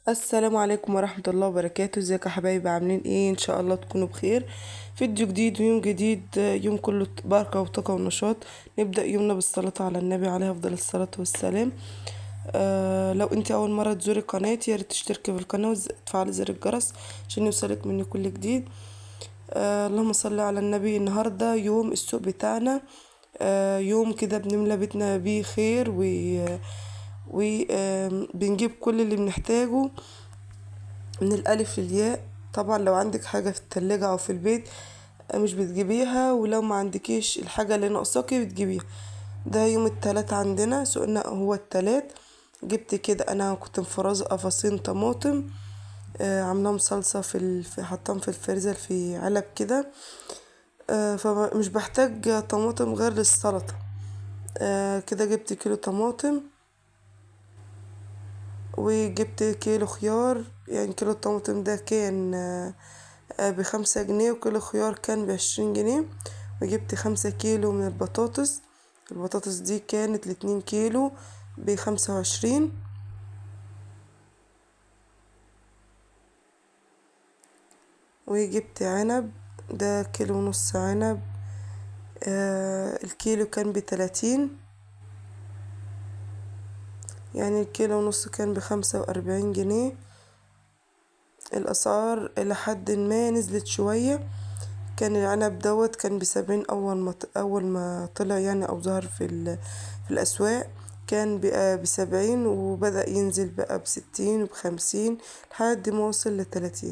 السلام عليكم ورحمة الله وبركاته. ازيكم يا حبايبي، عاملين ايه؟ ان شاء الله تكونوا بخير. فيديو جديد ويوم جديد، يوم كله بركة وطاقة ونشاط. نبدأ يومنا بالصلاة على النبي عليه افضل الصلاة والسلام. لو انت اول مرة تزوري قناتي يا ريت تشتركي في القناة وتفعلي زر الجرس عشان يوصلك مني كل جديد. اللهم صل على النبي. النهارده يوم السوق بتاعنا، يوم كده بنملى بيتنا بيه خير وبنجيب كل اللي بنحتاجه من الألف للياء. طبعا لو عندك حاجة في التلاجة أو في البيت مش بتجيبيها، ولو ما عندكيش الحاجة اللي ناقصاكي بتجيبيها. ده يوم التلات عندنا، سوقنا هو التلات. جبت كده، أنا كنت مفرزة قفصين طماطم، عاملاهم صلصة حطاهم في الفريزر في علب كده، فمش بحتاج طماطم غير للسلطة. كده جبت كيلو طماطم وجبت كيلو خيار. يعني كيلو الطماطم ده كان ب5 جنيه، وكيلو خيار كان ب20 جنيه. وجبت 5 كيلو من البطاطس، البطاطس دي كانت الاتنين كيلو ب25. وجبت عنب، ده كيلو ونص عنب، الكيلو كان ب30، يعني الكيلو ونص كان ب45 جنيه. الأسعار إلى حد ما نزلت شوية. كان العنب دوت كان ب70 أول ما طلع يعني أو ظهر في الأسواق، كان ب70، وبدأ ينزل بقى ب60 وب50 لحد ما وصل ل30.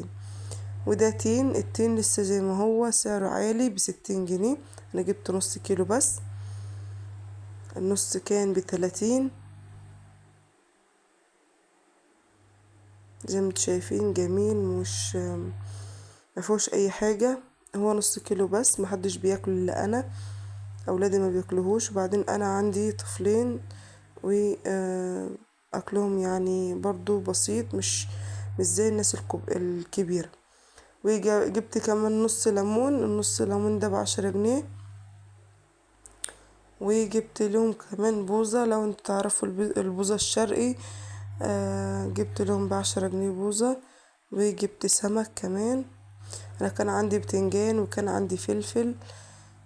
وده تين، التين لسه زي ما هو سعره عالي ب60 جنيه. أنا جبت نص كيلو بس، النص كان ب30. زي ما انتم شايفين جميل، مش ما فيهوش اي حاجه، هو نص كيلو بس، محدش بياكل الا انا، اولادي ما بياكلوهوش. وبعدين انا عندي طفلين واكلهم يعني برضو بسيط، مش زي الناس الكبيره. وجبت كمان نص ليمون، النص ليمون ده ب10 جنيه. وجبت لهم كمان بوظه، لو انتوا تعرفوا البوظه الشرقي، جبت لهم ب10 جنيه بوظه. وجبت سمك كمان، انا كان عندي بتنجان وكان عندي فلفل،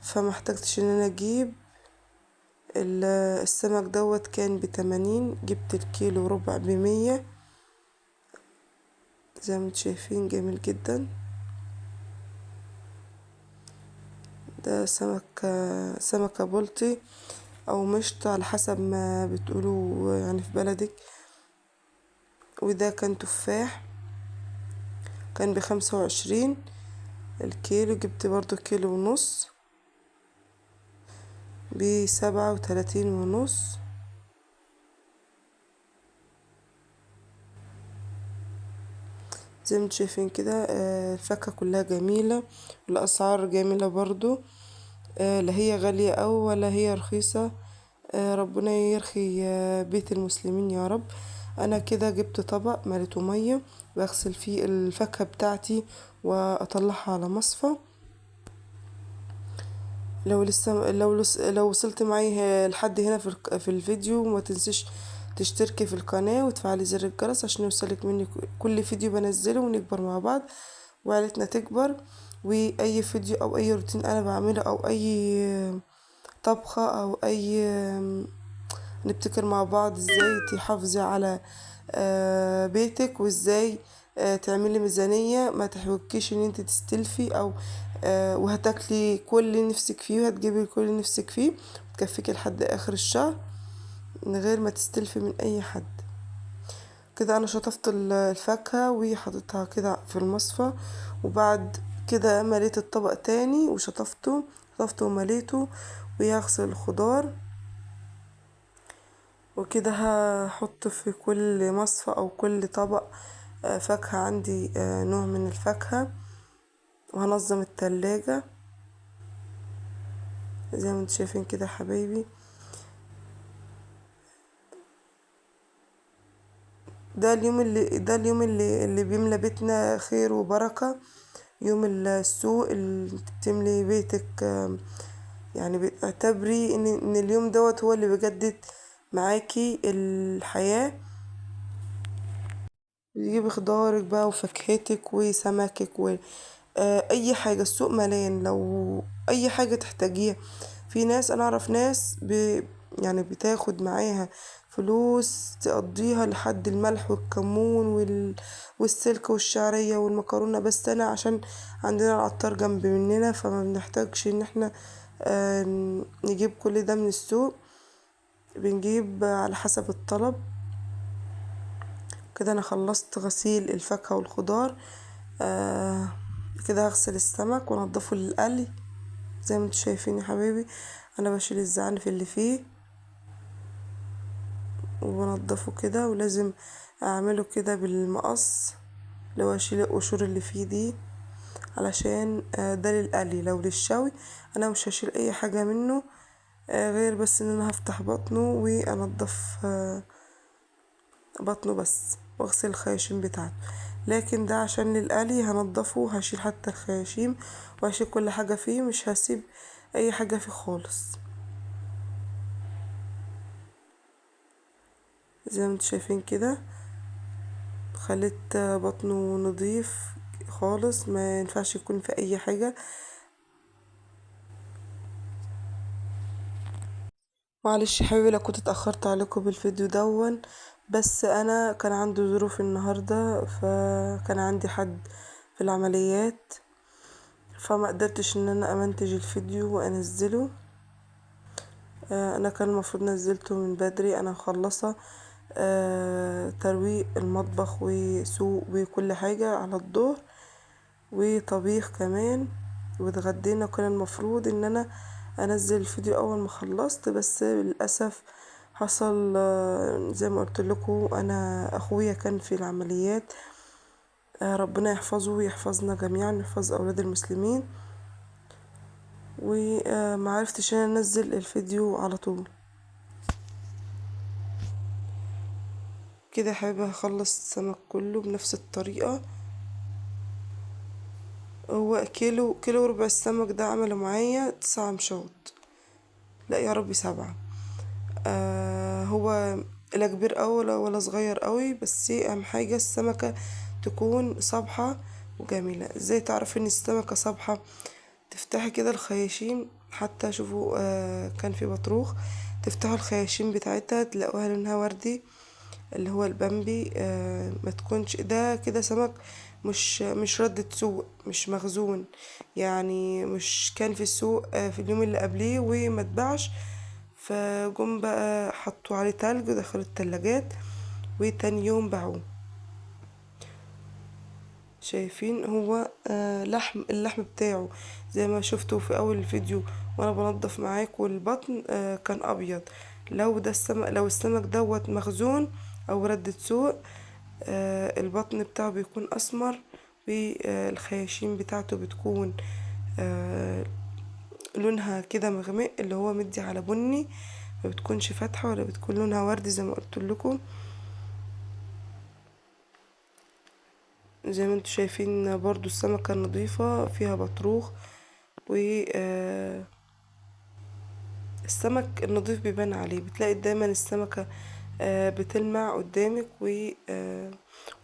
فما احتاجتش ان انا اجيب. السمك دوت كان ب80، جبت الكيلو ربع ب100. زي ما انتم شايفين جميل جدا. ده سمكة بلطي او مشط على حسب ما بتقولوا يعني في بلدك. وده كان تفاح، كان ب25 الكيلو، جبت برضو كيلو ونص بسبعة وتلاتين ونص. زي ما انتم شايفين كده، الفاكهة كلها جميلة، الأسعار جميلة برضو، لا هي غالية أوي ولا هي رخيصة. ربنا يرخي بيت المسلمين يا رب. أنا كده جبت طبق مليته مية بغسل فيه الفاكهة بتاعتي وأطلعها على مصفى. لو وصلت معايا لحد هنا في الفيديو، ما تنسيش تشتركي في القناة وتفعلي زر الجرس عشان يوصلك مني كل فيديو بنزله، ونكبر مع بعض وعيلتنا تكبر. وأي فيديو أو أي روتين أنا بعمله أو أي طبخة أو أي نبتكر مع بعض ازاي تحافظي على بيتك، وازاي تعملي ميزانية ما تحوجكيش ان انت تستلفي او، وهتاكلي كل اللي نفسك فيه وهتجيبي كل اللي نفسك فيه وتكفيكي لحد اخر الشهر من غير ما تستلفي من اي حد. كده انا شطفت الفاكهة وحطيتها كده في المصفى، وبعد كده مليت الطبق تاني وشطفته، شطفته ومليته، وهغسل الخضار. وكده هحط في كل مصفى او كل طبق، فاكهة عندي، نوع من الفاكهة. وهنظم التلاجة زي ما انتم شايفين كده يا حبايبي. ده اليوم اللي بيملى بيتنا خير وبركة، يوم السوق اللي بتملي بيتك، اعتبري ان اليوم دوت هو اللي بيجدد معاكي الحياة. تجيبي خضارك بقى وفاكهتك وسمكك و اي حاجة. السوق ملان، لو اي حاجة تحتاجيها. في ناس، انا اعرف ناس يعني بتاخد معاها فلوس تقضيها لحد الملح والكمون والسلك والشعرية والمكرونة، بس انا عشان عندنا العطار جنب مننا فما بنحتاجش ان احنا نجيب كل ده من السوق، بنجيب على حسب الطلب. كده انا خلصت غسيل الفاكهة والخضار. كده هغسل السمك وانضفه للقلي زي ما انتم شايفين يا حبايبي. انا بشيل الزعانف اللي فيه وبنضفه كده، ولازم اعمله كده بالمقص اللي هو اشيل القشور اللي فيه دي، علشان ده للقلي. لو للشوي انا مش هشيل اي حاجة منه، غير بس ان انا هفتح بطنه وانضف بطنه بس، واغسل الخياشيم بتاعته. لكن ده عشان للقلي هنضفه، هشيل حتى الخياشيم وهشيل كل حاجة فيه، مش هسيب اي حاجة فيه خالص. زي ما انتم شايفين كده خليت بطنه نضيف خالص، ما ينفعش يكون في اي حاجة. معلش يا حبيبي لو كنت اتأخرت عليكم بالفيديو دون، بس انا كان عندي ظروف النهاردة، فكان عندي حد في العمليات، فما قدرتش ان انا امنتج الفيديو وانزله. انا كان المفروض نزلته من بدري. انا مخلصة ترويق المطبخ وسوق وكل حاجة على الظهر وطبيخ كمان، واتغدينا. وكان المفروض ان انا انزل الفيديو اول ما خلصت، بس للاسف حصل، زي ما قلت لكم انا اخويا كان في العمليات، ربنا يحفظه ويحفظنا جميعا ويحفظ اولاد المسلمين، وما عرفتش ان انا انزل الفيديو على طول. كده يا حبايبي هخلص السمك كله بنفس الطريقة. هو كيلو وربع السمك ده عمله معايا 9 مشاط، لا يا ربي 7. هو لا كبير قوي ولا صغير قوي، بس اهم حاجة السمكة تكون صبحة وجميلة. ازاي تعرفي ان السمكة صبحة؟ تفتحي كده الخياشيم، حتى شوفوا، كان في بطروخ، تفتحوا الخياشيم بتاعتها تلاقوها لونها وردي اللي هو البامبي، ما تكونش ده كده سمك مش ردة سوق، مش مخزون، يعني مش كان في السوق، في اليوم اللي قبليه وما اتباعش، فجم بقى حطوا عليه تلج ودخلوه التلاجات وتاني يوم باعوه. شايفين هو، اللحم بتاعه زي ما شفتوا في اول الفيديو وانا بنضف معاكم البطن، كان ابيض. لو السمك دوت مخزون او ردة سوق، البطن بتاعه بيكون اسمر، والخياشيم بتاعته بتكون، لونها كده مغمق اللي هو مدي على بني، ما بتكونش فاتحة ولا بتكون لونها وردي زي ما قلت لكم. زي ما انتم شايفين برضو السمكة النظيفة فيها بطروخ، و، السمك النظيف بيبان عليه، بتلاقي دايما السمكة، بتلمع قدامك. و،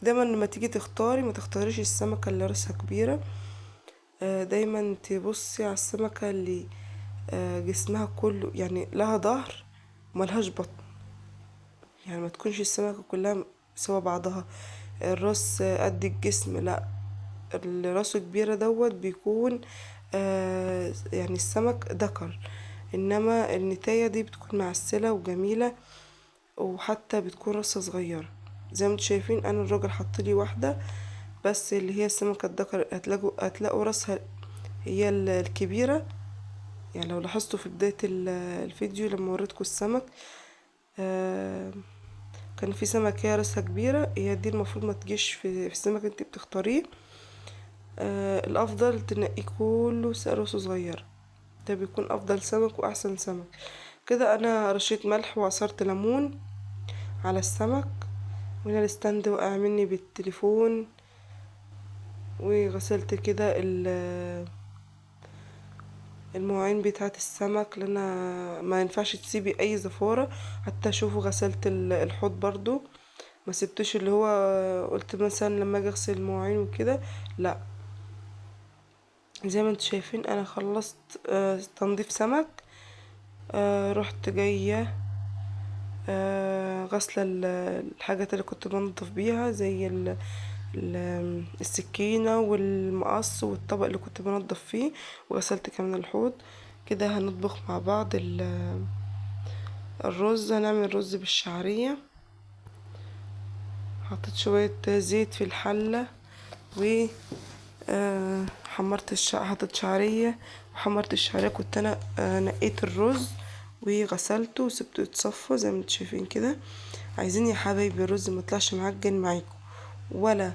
دايما لما تيجي تختاري ما تختاريش السمكة اللي راسها كبيرة، دايما تبصي على السمكة اللي، جسمها كله يعني لها ظهر وملهاش بطن، يعني ما تكونش السمكة كلها سوا بعضها، الراس قد الجسم، لا اللي راسه كبيرة دوت بيكون، السمك ذكر، انما النتاية دي بتكون معسلة وجميلة وحتى بتكون راسها صغيرة. زي ما انتم شايفين انا الراجل حط لي واحدة بس اللي هي السمكة الذكر، هتلاقوا راسها هي الكبيرة. لو لاحظتوا في بداية الفيديو لما وريتكم السمك، كان في سمكة راسها كبيرة، هي دي المفروض ما تجيش في السمك اللي انت بتختاريه، الافضل تنقيه كله راسه صغيرة، ده بيكون افضل سمك واحسن سمك. كده انا رشيت ملح وعصرت ليمون على السمك، وهنا الستاند وقع مني بالتليفون، وغسلت كده المواعين بتاعت السمك لان ما ينفعش تسيبي اي زفارة. حتى شوفوا غسلت الحوض برضو ما سبتوش اللي هو قلت مثلا لما اجي اغسل المواعين وكده، لا. زي ما انتم شايفين انا خلصت تنظيف سمك. رحت جايه غاسله الحاجات اللي كنت بنظف بيها زي السكينه والمقص والطبق اللي كنت بنظف فيه، وغسلت كمان الحوض. كده هنطبخ مع بعض الرز. هنعمل رز بالشعريه. حطيت شويه زيت في الحله و حمرت حطيت شعريه وحمرت الشعريه. كنت انا نقيت الرز وغسلته وسبته يتصفى زي ما انتم شايفين كده. عايزين يا حبايبي الرز ما يطلعش معجن معاكم، ولا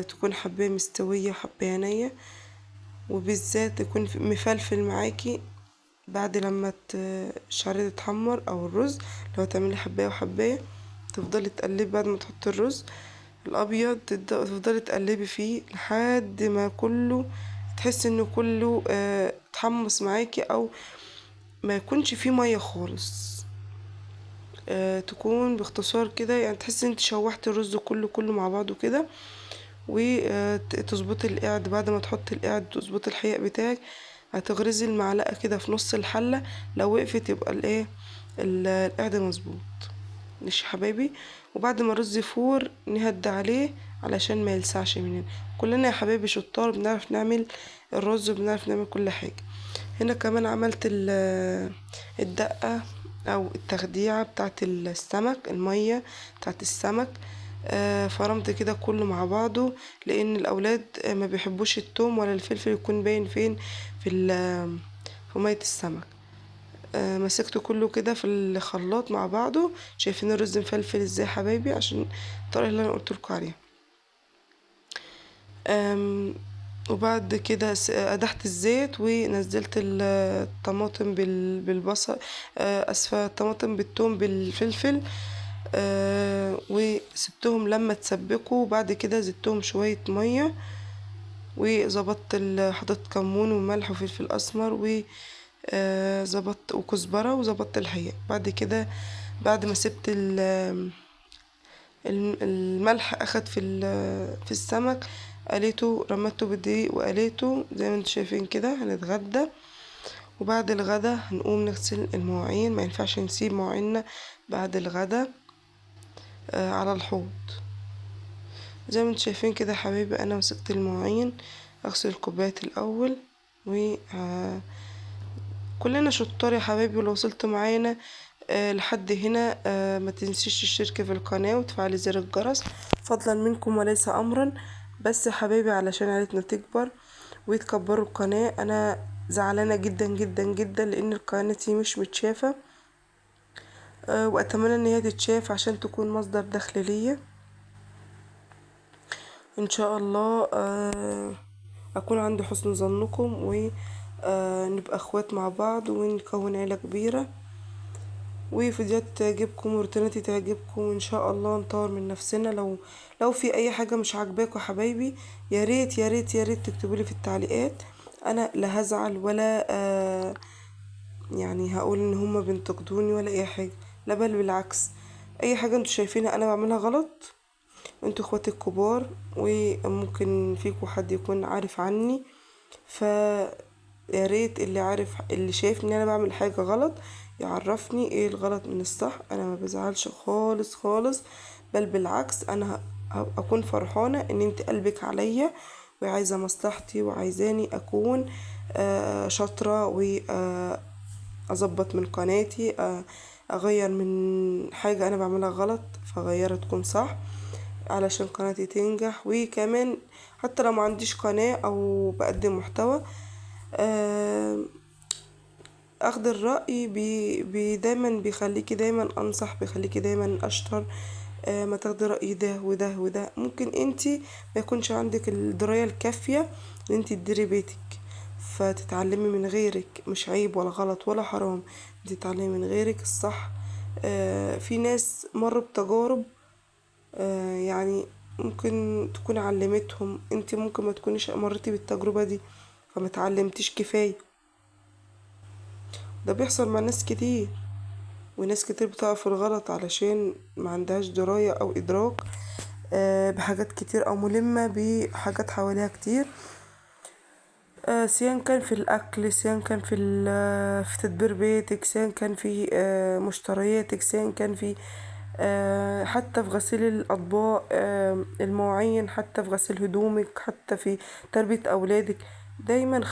تكون حبايه مستويه وحبايه نيه، وبالذات يكون مفلفل معاكي بعد لما الشعريه تتحمر او الرز. لو تعملي حبايه وحبايه تفضلي تقلبي بعد ما تحطي الرز الابيض، تفضلي تقلبي فيه لحد ما كله تحسي انه كله اتحمص معاكي، او ما يكونش فيه ميه خالص. تكون باختصار كده تحسي ان انت شوحتي الرز كله مع بعضه كده. وتظبطي القعد. بعد ما تحطي القعد تظبطي الحقيقه بتاعك. هتغرزي المعلقه كده في نص الحله، لو وقفت يبقى القعد مظبوط. ماشي يا حبايبي. وبعد ما الرز يفور نهدي عليه علشان ما يلسعش مننا. كلنا يا حبايبي شطار، بنعرف نعمل الرز وبنعرف نعمل كل حاجه. هنا كمان عملت الدقه او التخديعه بتاعت السمك، الميه بتاعت السمك. فرمت كده كله مع بعضه، لان الاولاد ما بيحبوش التوم ولا الفلفل يكون باين فين في ميه السمك. مسكته كله كده في الخلاط مع بعضه. شايفين الرز مفلفل ازاي يا حبايبي؟ عشان الطريقه اللي انا قلت لكم عليها. وبعد كده قدحت الزيت ونزلت الطماطم بالبصل، اسفه، الطماطم بالثوم بالفلفل، وسبتهم لما تسبكوا. وبعد كده زدتهم شويه ميه، وظبطت حطيت كمون وملح وفلفل اسمر و، ظبطت وكزبره، وظبطت الحقيقه. بعد كده بعد ما سبت الملح اخد في السمك، قليته، رميته بالدقيق وقليته زي ما انتم شايفين كده. هنتغدى، وبعد الغدا هنقوم نغسل المواعين. ما ينفعش نسيب مواعيننا بعد الغدا على الحوض. زي ما انتم شايفين كده يا حبايبي، انا مسكت المواعين، اغسل الكوبايات الاول. و كلنا شطار يا حبايبي. ولو وصلتوا معانا لحد هنا، ما تنسيش تشتركي في القناة وتفعلي زر الجرس، فضلا منكم وليس امرا، بس يا حبايبي علشان عيلتنا تكبر وتكبروا القناة. انا زعلانة جدا جدا جدا لان قناتي مش متشافة، واتمنى ان هي تتشاف عشان تكون مصدر دخل ليا ان شاء الله. اكون عند حسن ظنكم، و نبقى اخوات مع بعض ونكون عيلة كبيرة، وفيديوهات تعجبكم وروتيناتي تعجبكم، وان شاء الله نطور من نفسنا. لو في اي حاجة مش عاجباكم يا حبايبي، يا ريت يا ريت يا ريت تكتبوا لي في التعليقات. انا لا هزعل ولا هقول ان هما بينتقدوني ولا اي حاجة، لا بل بالعكس، اي حاجة انتوا شايفينها انا بعملها غلط، انتوا اخواتي الكبار وممكن فيكم حد يكون عارف عني، ف يا ريت اللي شايف ان انا بعمل حاجة غلط يعرفني ايه الغلط من الصح. انا ما بزعلش خالص خالص، بل بالعكس انا اكون فرحانة ان انت قلبك عليا وعايزة مصلحتي وعايزاني اكون شاطرة و، اظبط من قناتي، اغير من حاجة انا بعملها غلط فاغيرها تكون صح علشان قناتي تنجح. وكمان حتى لو ما عنديش قناة او بقدم محتوى، اخذ الرأي دايما بيخليكي دايما انصح، بيخليكي دايما اشطر. ما تاخدي رأي ده وده وده، ممكن انتي ما يكونش عندك الدراية الكافية ان انتي تديري بيتك، فتتعلمي من غيرك، مش عيب ولا غلط ولا حرام، انتي تتعلمي من غيرك الصح. في ناس مروا بتجارب، ممكن تكون علمتهم، انتي ممكن ما تكونيش مريتي بالتجربة دي فما تعلمتيش كفاية. ده بيحصل مع ناس كتير. وناس كتير بتقع في الغلط علشان ما عندهاش دراية او ادراك بحاجات كتير او ملمة بحاجات حواليها كتير، سواء كان في الاكل، سواء كان في تدبير بيتك، سواء كان في مشترياتك، سواء كان في حتى في غسيل الاطباق، المواعين، حتى في غسيل هدومك، حتى في تربية اولادك. دايما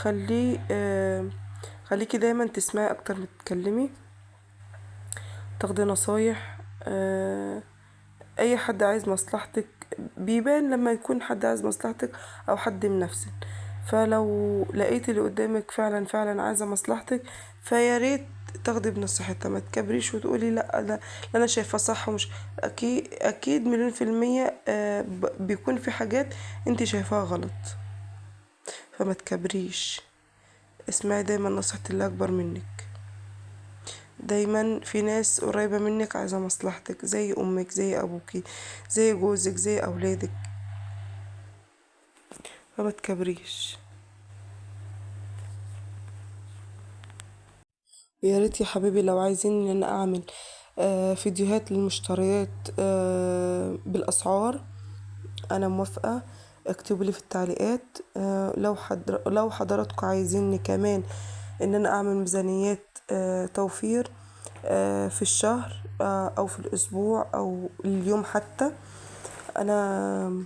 خليكي دايما تسمعي اكتر ما تتكلمي، تاخدي نصايح. اي حد عايز مصلحتك بيبان لما يكون حد عايز مصلحتك او حد من نفسك، فلو لقيتي اللي قدامك فعلا فعلا عايزه مصلحتك فيا ريت تاخدي بنصيحتها، ما تكبريش وتقولي لا ده انا شايفاه صح ومش اكيد 1,000,000% بيكون في حاجات انت شايفاها غلط، فما تكبريش، اسمعي دايما نصيحة اللي اكبر منك. دايما في ناس قريبة منك عايزة مصلحتك، زي امك، زي ابوكي، زي جوزك، زي اولادك، فما تكبريش. يا ريت يا حبيبي لو عايزين ان انا اعمل فيديوهات للمشتريات بالاسعار، انا موافقة، اكتبوا لي في التعليقات. لو حضراتكم عايزيني كمان ان انا اعمل ميزانيات توفير في الشهر او في الاسبوع او اليوم حتى، انا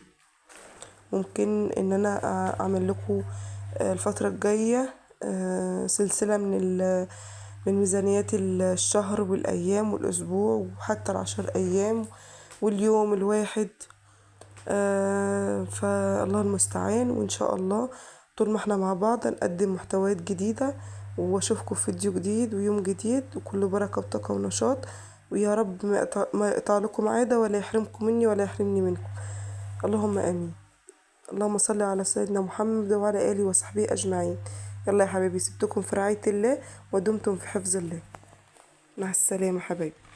ممكن ان انا اعمل لكم الفترة الجاية سلسلة من ميزانيات الشهر والايام والاسبوع وحتى ال10 ايام واليوم الواحد. فالله المستعان، وان شاء الله طول ما احنا مع بعض نقدم محتويات جديدة، واشوفكم في فيديو جديد ويوم جديد وكله بركة وطاقة ونشاط، ويا رب ما يقطع لكم عادة ولا يحرمكم مني ولا يحرمني منكم، اللهم امين. اللهم صل على سيدنا محمد وعلى اله وصحبه اجمعين. يلا يا حبايبي، سبتكم في رعاية الله ودمتم في حفظ الله. مع السلامة حبايبي.